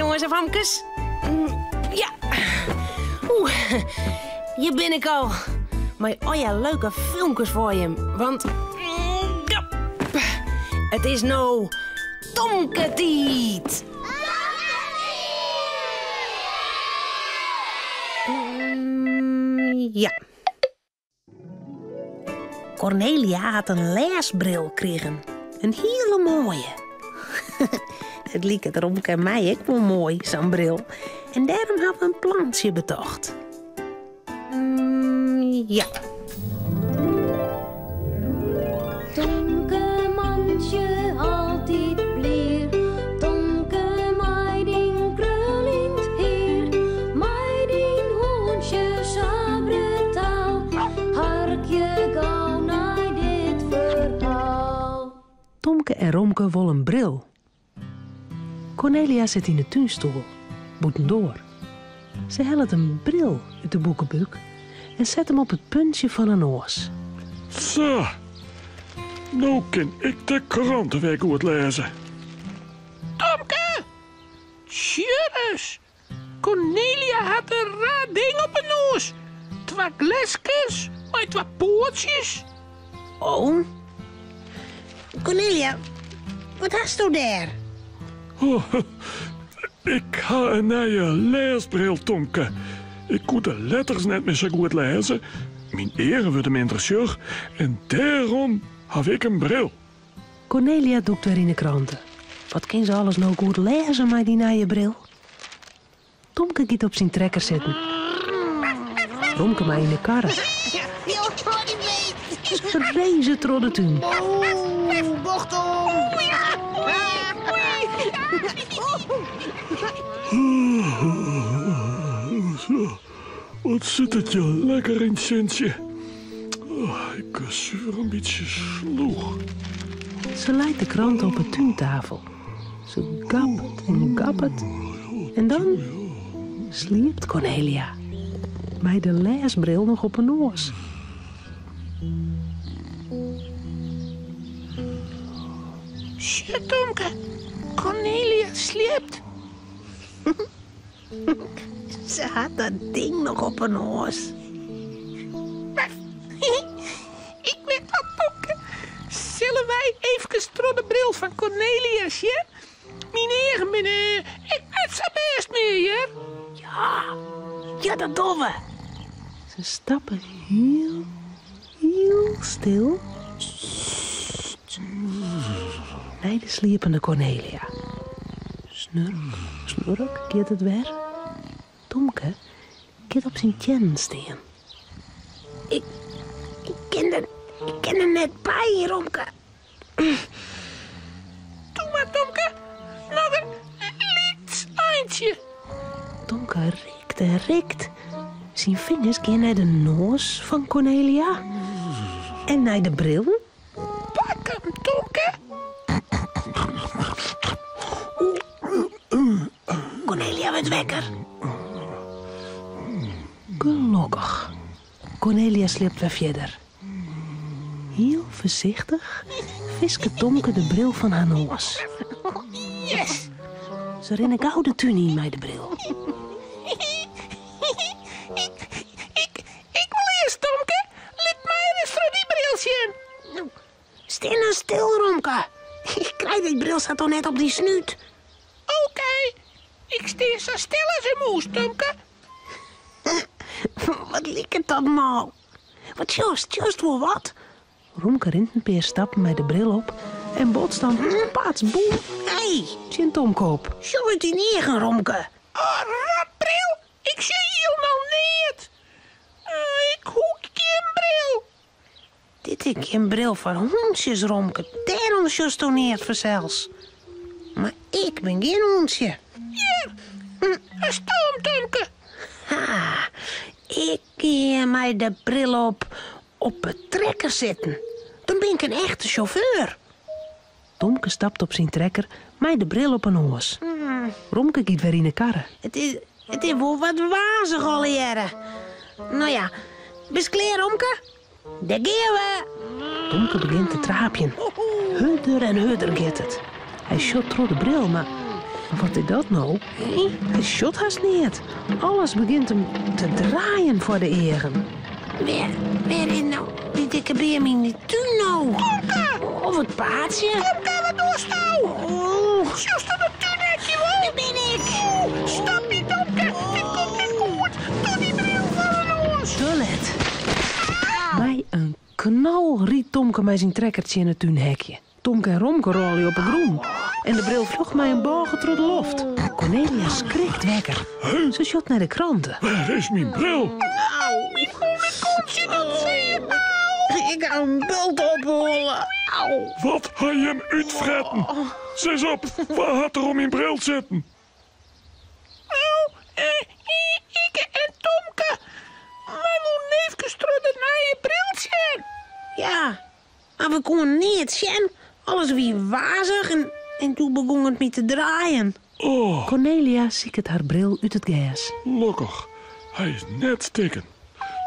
Jonges en famkes. Ja. Oeh, hjir bin ik al. Mei allegear leuke filmkes foar jim. Want it is no Tomke-tiid. Ja. Cornelia hat in lêsbril krigen. In hiele moaie. It liket Romke en my ek wol moai, sa'n bril. En dêrom hawwe we in plantsje betocht. Mm, ja. Tomke mantsje altyd blier, Tomke mei dyn kruljend hier, mei dyn hûntsje sa brutaal, harkje gau nei dit ferhaal. Tomke en Romke wolle in bril. Cornelia sit yn de túnstoel, bûtendoar. Se hellet in bril út de boekebúk en set him op it puntsje fan 'e noas. Sa, no kin ik de krante wer goed lêze. Tomke, sjoch ris. Cornelia hat in raar ding op 'e noas. Twa gleskes mei twa poatsjes. Oh. Cornelia, wat hasto dêr? Oh, ik ha in nije lêsbril, Tomke. Ik koe de letters net mear sa goed lêze. Myn eagen wurde minder sjoch en dêrom haw ik in bril. Cornelia dûkt wer yn 'e krante. Wat kin se alles no goed lêze mei dy nije bril? Tomke giet op syn trekker sitten. Romke mei yn 'e karre. Se race troch de tún. Wat sit it hjir lekker yn 't sintsje. Ik wurd suver in bytsje slûch. Se leit de krante op 'e túntafel. Se gappet en gappet en dan sliept Cornelia. Mei de lêsbril noch op 'e noas. Sjoch, Tomke, Cornelia sliept. Se hat dat ding noch op 'e noas. Ik wit wat, Tomke. Sille wy eefkes troch de bril fan Cornelia sjen? Myn eagen binne ek net sa bêst mear, hear. Ja, ja, dat dogge we. Se stappe hiel, hiel stil nei de sliepende Cornelia. Snurk, snurk giet it wer. Tomke giet op syn teannen stean. Ik, ik kin der, ik kin der net by, Romke. Doe mar, Tomke. Noch in lyts eintsje. Tomke rikt en rikt. Syn fingers gean nei de noas fan Cornelia en nei de bril. Pak him, Tomke. Cornelia wurdt wekker. Gelokkich. Cornelia sliept wer fierder. Hiel foarsichtich fisket Tomke de bril fan har noas. Yes! Se rinne gau de tún yn mei de bril. Ik, ik wol earst, Tomke. Lit my ris troch dy bril sjen. No, stean dan stil, Romke. Ik krij dy bril sa toch net op dyn snút. Oké, ik stean sa stil as in mûs, Tomke. Wat liket dat mâl. Wat sjochst, sjochst wol wat? Romke rint in pear stappen mei de bril op en botst dan pats boem Hey, tsjin Tomke op. Sjoch út dyn eagen, Romke. Oh, rotbril, ik sjoch hielendal neat. Ik hoech gjin bril. Dit is gjin bril foar hûntsjes, Romke. Dêrom sjochsto neat fansels. Mar ik bin gjin hûntsje. Hjir, hasto 'm, Tomke. Ha, ik gean mei de bril op op 'e trekker sitten. Dan bin ik in echte sjauffeur. Tomke stapt op syn trekker mei de bril op 'e noas. Romke giet wer yn 'e karre. It is, it is wol wat wazich allegearre. No ja, bist klear, Romke? Dêr gean we! Tomke begjint te traapjen. Hurder en hurder giet it. Hy sjocht troch de bril, mar. Mar wat is dat no? Hy sjocht hast neat. Alles begjint him te draaien foar de eagen. Wêr, wêr is no dy dikke beam yn dy tún no? Tomke! Of it paadsje? Tomke, wat dochsto? Oh. Sjochsto dat túnhekje wol? Dêr bin ik! Oh, stap yn, Tomke. Dit komt net goed. Doch dy bril foar de noas. Te let. Mei in knal rydt Tomke mei syn trekker tsjin it túnhekje. Tomke en Romke rôlje op 'e grûn en de bril fljocht mei in bôge troch de loft. Kornelia skrikt wekker. Se sjocht nei de krante. Wêr is myn bril? Kontsje, dat sear. Au! Ik ha in bult op 'e holle. Au! Wat ha jim útfretten? Sis op, wa hat der oan myn bril sitten? No, Ike en Tomke, wy woenen eefkes troch de nije bril sjen. Ja, mar we koenen neat sjen. Alles wie wazich en, en doe begûn it my te draaien. Oh. Kornelia siket har bril út it gers. Lokkich, hy is net stikken.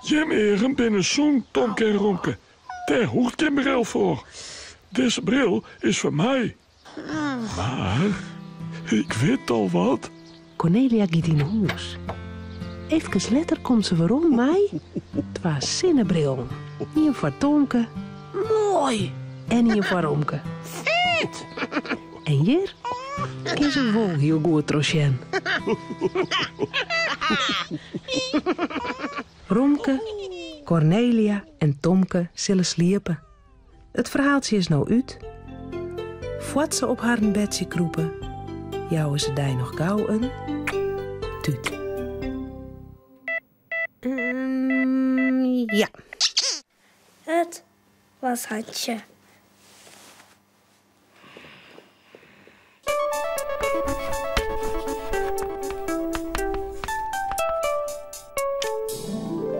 Jim eagen binne sûn, Tomke en Romke. Dêr hoecht gjin bril foar. Dizze bril is foar my. Mar ik wit al wat. Kornelia giet yn 'e hûs. Efkes letter komt se werom mei twa sinnebrillen. Ien foar Tomke. Moai! En ien foar Romke. Fet! En hjir kin se wol hiel goed troch sjen. Romke, Kornelia en Tomke sille sliepe. It ferhaaltsje is no út. Foar't se op harren bedsje krûpe, jouwe se dy noch gau in tút. Ja. It washantsje.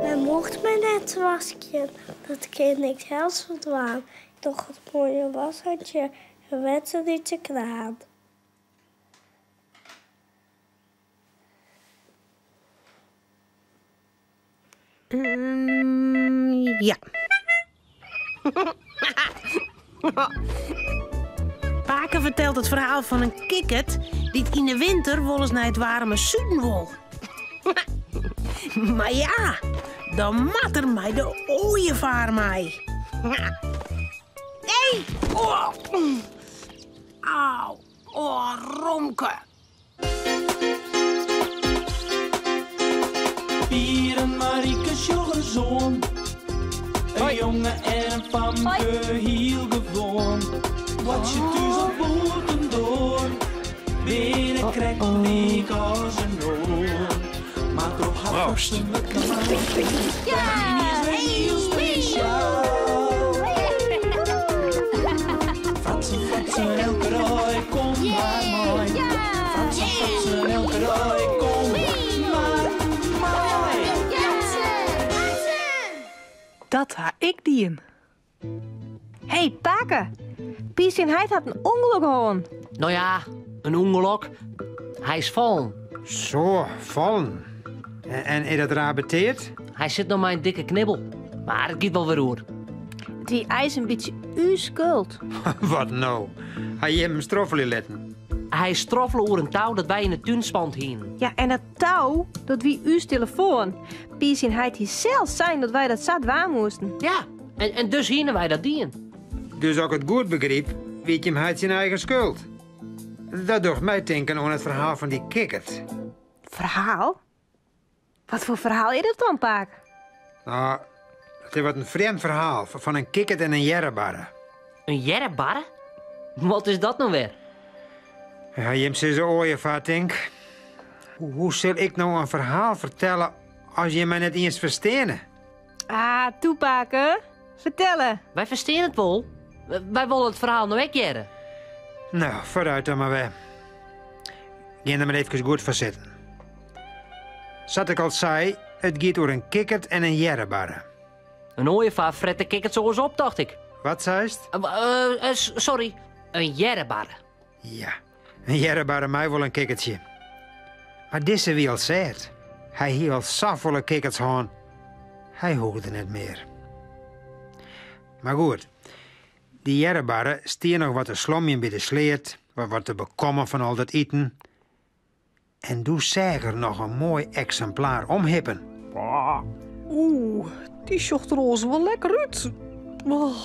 Men mocht my net waskjen, dat kin ik sels wol dwaan. Ik doch it moaie washantsje en wetter út de kraan. Ja. Pake fertelt it ferhaal fan in kikkert dy't yn 'e winter wolris nei it waarme suden wol. Mar ja, dan moat er mei de oaievaar mei. Nee! Oh. Au, oh, Romke. Pier en Marike sjogge soan. In jonge en in famke, hiel gewoan. Boartsje thús of bûtendoar, binne krekt lyk as in oar. Mar troch har Proost. fatsoenlike man is wer hiel spesjaal. Fratsen, fratsen, elke dei, kom mar mei. Fratsen, fratsen, elke dei, kom mar mei. Dat ha ik dien. Hey, pake! Pier syn heit hat in ûngelok hân. No ja, in ûngelok. Hy is fallen. Zo, fallen. En, en is dat raar beteard? Hy sit noch mei in dikke knibbel. Mar it giet wol wer oer. It wie eins in bytsje ús skuld. Wat no? Ha jim him stroffelje litten? Hy stroffele oer in tou dat wy yn 'e tún spand hienen. Ja, en dat tou, dat wie ús telefoan. Pier syn heit hie sels sein dat wy dat sa dwaan moasten. Ja, en, en dus hiene wy dat dien. Dus as ik it goed begryp, wie it jim heit syn eigen skuld. Dat docht my tinken oan it ferhaal fan dy kikkert. Ferhaal? Wat foar ferhaal is dat dan, pake? No, dat is wat in frjemd ferhaal fan in kikkert en in earrebarre. In earrebarre? Wat is dat no wer? Ja, jim sizze oaiefaar, tink. Hoe sil ik no in ferhaal fertelle as jim my net iens fersteane? Ah, toe pake. Fertelle. Wy ferstean it wol. Wy wolle it ferhaal no ek hearre. No, foarút dan mar wer. Gean der mar efkes goed foar sitten. Sa't ik al sei, it giet oer in kikkert en in earrebarre. In oaiefaar fret de kikkerts oars op, tocht ik. Wat seist? Uh, uh, sorry, in earrebarre. Ja, in earrebarre mei wol in kikkertsje. Mar dizze wie al sêd. Hy hie al safolle kikkerts hân. Hy hoegde net mear. Mar goed, dy earrebarre stie noch wat te slomjen by de sleat, wat wat te bekommen fan al dat iten. En doe seach er noch in moai eksimplaar omhippen. Oeh, dy sjocht der oars wol lekker út. Oh,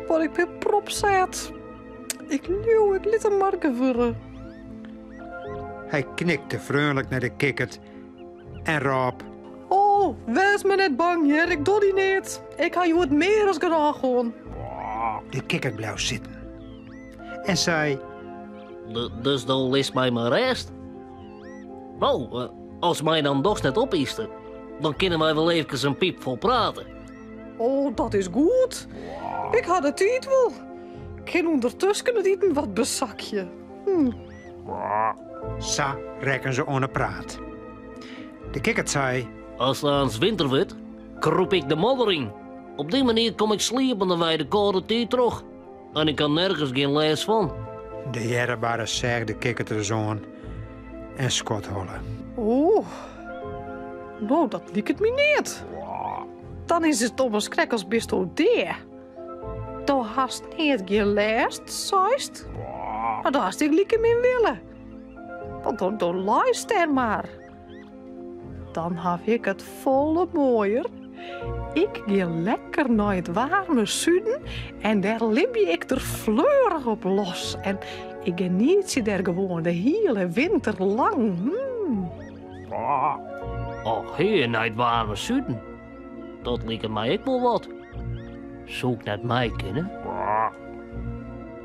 mar ik bin propsêd. Ik leau, ik lit him mar gewurde. Hy knikte freonlik nei de kikkert en rôp. Oh, wês mar net bang, hear, ik doch dy neat. Ik ha hjoed mear as genôch hân. De kikkert bleau sitten en sei. Dus do litst my mei rêst? No, eh, as my dan dochs net opytste, dan kinne wy wol eefkes in piip fol prate. Oh, dat is goed. Ik ha de tiid wol. Kin ûndertusken it iten wat besakje. Hm. Sa rekken se oan 'e praat. De kikkert sei. As it aanst winter wurdt, krûp ik de modder yn. Op dy manier kom ik sliependewei de kâlde tiid troch. En ik ha nergens gjin lêst fan. De earrebarre seach de kikkert ris oan en skodholle. Oeh, no dat liket my neat. Dan is it ommers krekt as bisto dea. Do hast neat gjin lêst, seist? Mar do hast ek like min wille. Want do, do leist dêr mar. Dan haw ik it folle moaier. Ik gean lekker nei it waarme suden en dêr libje ik der fleurich op los. En ik genietsje dêr gewoan de hiele winter lang. Hmm. Och hear, nei it waarme suden. Dat liket my ek wol wat. Soe ik net mei kinne?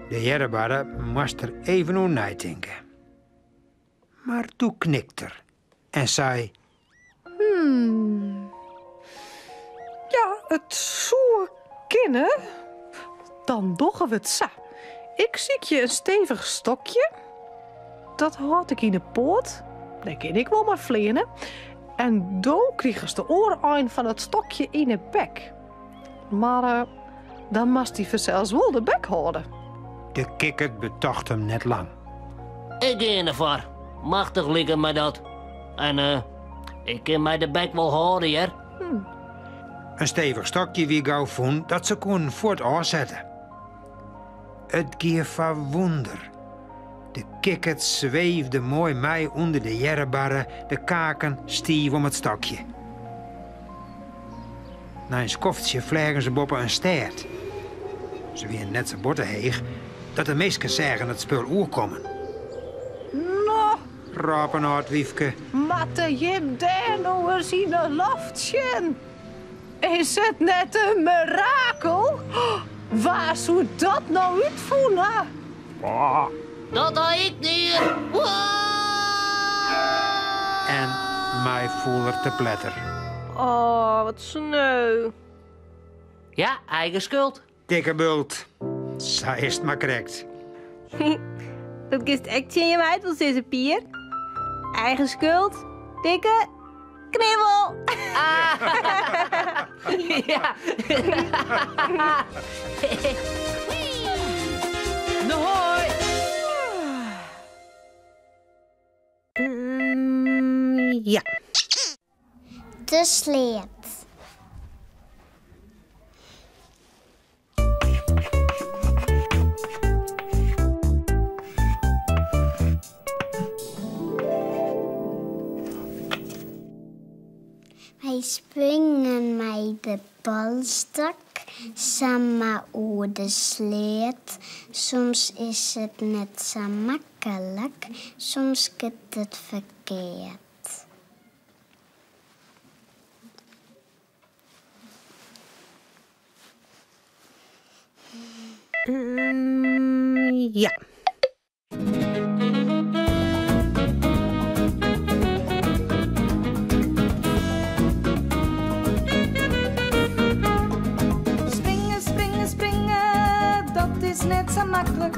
De earrebarre moast der even oer neitinke. Mar doe knikte er en sei. Hmm. Ja, it soe kinne. Dan dogge we it sa. Ik sykje in stevich stokje. Dat hâld ik yn 'e poat. Dêr kin ik wol mei fleane. En do krigest de oare ein fan it stokje yn 'e bek. Mar eh, dan moatst dy fansels wol de bek hâlde. De kikkert betocht him net lang. Ik gean derfoar. Machtich liket my dat. En eh, ik kin my de bek wol hâlde, hear. In stevich stokje wie gau fûn dat se koenen fuort ôfsette. It gie foar wûnder. De kikkert sweefde moai mei ûnder de earrebarre, de kaken stiif om it stokje. Nei in skoftsje fleagen se boppe in stêd. Se wienen net sa botte heech dat de minsken seagen it spul oerkommen. No! Rôp in âld wyfke. Moatte jim dêr no ris yn 'e loft sjen? Is it net in merakel? Wa soe dat no útfûn ha? Dat ha ik dien! En mei foel er te pletter. Oh, wat sneu. Ja, eigen skuld. Dikke bult. Sa is it mar krekt. Dat kinst ek tsjin jim heit wol sizze, Pier. Eigen skuld, dikke knibbel. Ja. No hoi! Ja. De sleat. Wy springe mei de polsstok samar oer de sleat. Soms is it net sa maklik, soms giet it ferkeard. Ja. Springe, springe, springe, dat is net sa maklik.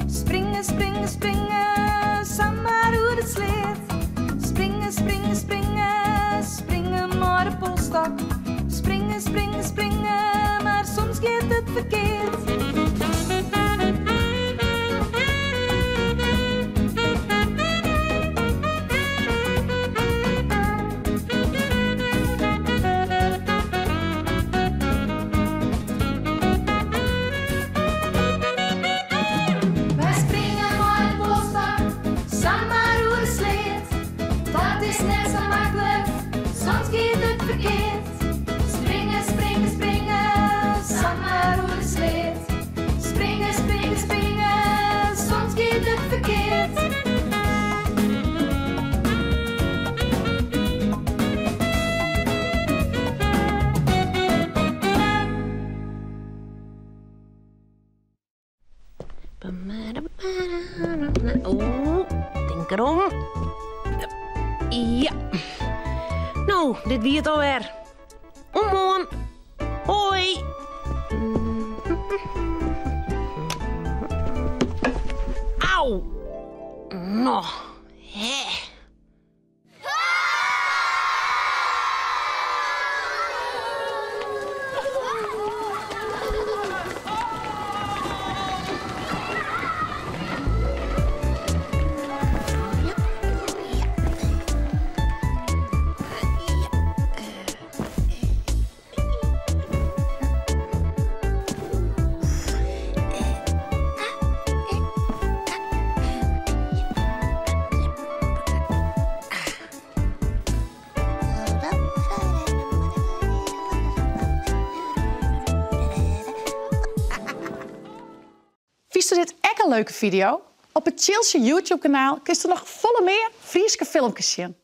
Springe, springe, springe, samar oer de sleat. Springe, springe, springe, springe mei de polsstok. Springe, springe, springe, mar soms giet it ferkeard. Wy springe mei de polsstok, samar oer de sleat. Oeh, tink derom. Ja. No, dit wie it alwer. Oant moarn. Hoi. Au. No, hè. Fynsto dit ek in leuke fideo? Op it Tsjiltsje YouTube-kanaal kinsto noch folle mear Fryske filmkes sjen.